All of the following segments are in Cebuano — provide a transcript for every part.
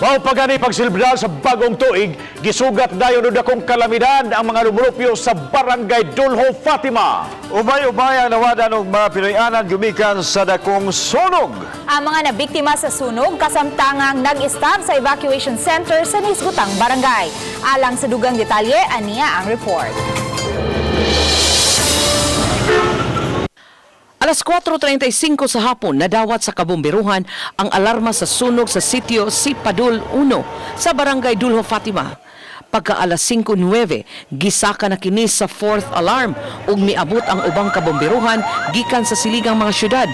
Mao pa gani pagselebrar sa bagong tuig, gisugat dayon og dakong kalamidad ang mga lumulupyo sa Barangay Dulho, Fatima. Ubay-ubay ang nawadan og mga Pinoy-anan gumikan sa dakong sunog. Ang mga nabiktima sa sunog kasamtangang nag-estar sa evacuation center sa nisgutang barangay. Alang sa dugang detalye, aniya ang report. Alas 4:35 sa hapon, nadawat sa kabomberuhan ang alarma sa sunog sa sitio Sipadul 1 sa Barangay Dulho, Fatima. Pagka alas 5:09, gisaka na kini sa fourth alarm ug miabot ang ubang kabomberuhan gikan sa siligang mga syudad.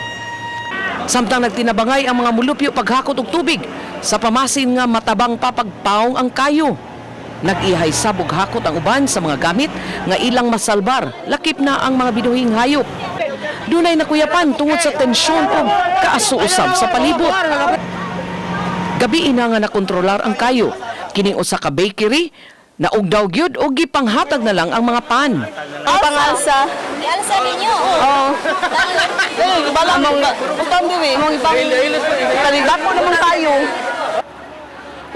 Samtang nagtinabangay ang mga mulupyo paghakot og tubig sa pamasin nga matabang papagpaong ang kayo. Nag-ihay sabog hakot ang uban sa mga gamit nga ilang masalbar, lakip na ang mga binuhing hayop. Dunay nakuyapan tungod sa tensyon ug kaasuusab sa palibot. Gabi ina nga nakontrolar ang kayo. Kining usa ka bakery, naugdaw gyud og gipanghatag na lang ang mga pan. Ang pangalsa. Alsa ninyo. Oo. Among among ibang kalidako naman tayo.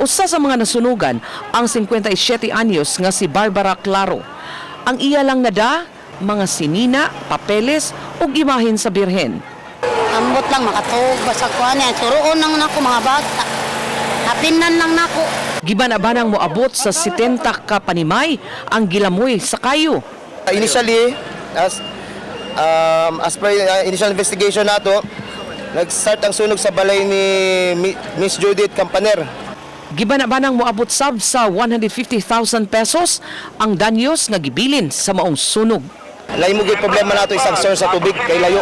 Usa sa mga nasunugan ang 57 anyos nga si Barbara Claro. Ang iya lang nada, mga sinina, papeles ug imahen sa Birhen. Ambot lang makatuog ba sa kuan yan. Turuon lang nako mga bata. Hapinan lang nako. Gibana-banang moabot sa 70 ka panimay ang gilamoy sa kayo. Initially, as per initial investigation nato, nag-start ang sunog sa balay ni Miss Judith Campaner. Gibana-banang moabot sab sa 150,000 pesos ang danyos nga gibilin sa maong sunog. Lain mo gyud problema nato isang source sa tubig kay layo.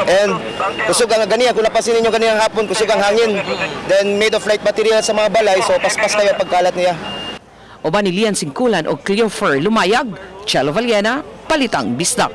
And kusog ang ganiya kung napansin ninyo ganiyang hapon, kusog ang hangin. Then made of light material sa mga balay, so paspas kayo pagkalat niya. Uban ni Lian Singkulan o Cleofer Lumayag, Chelo Valiena, Palitang Bisdak.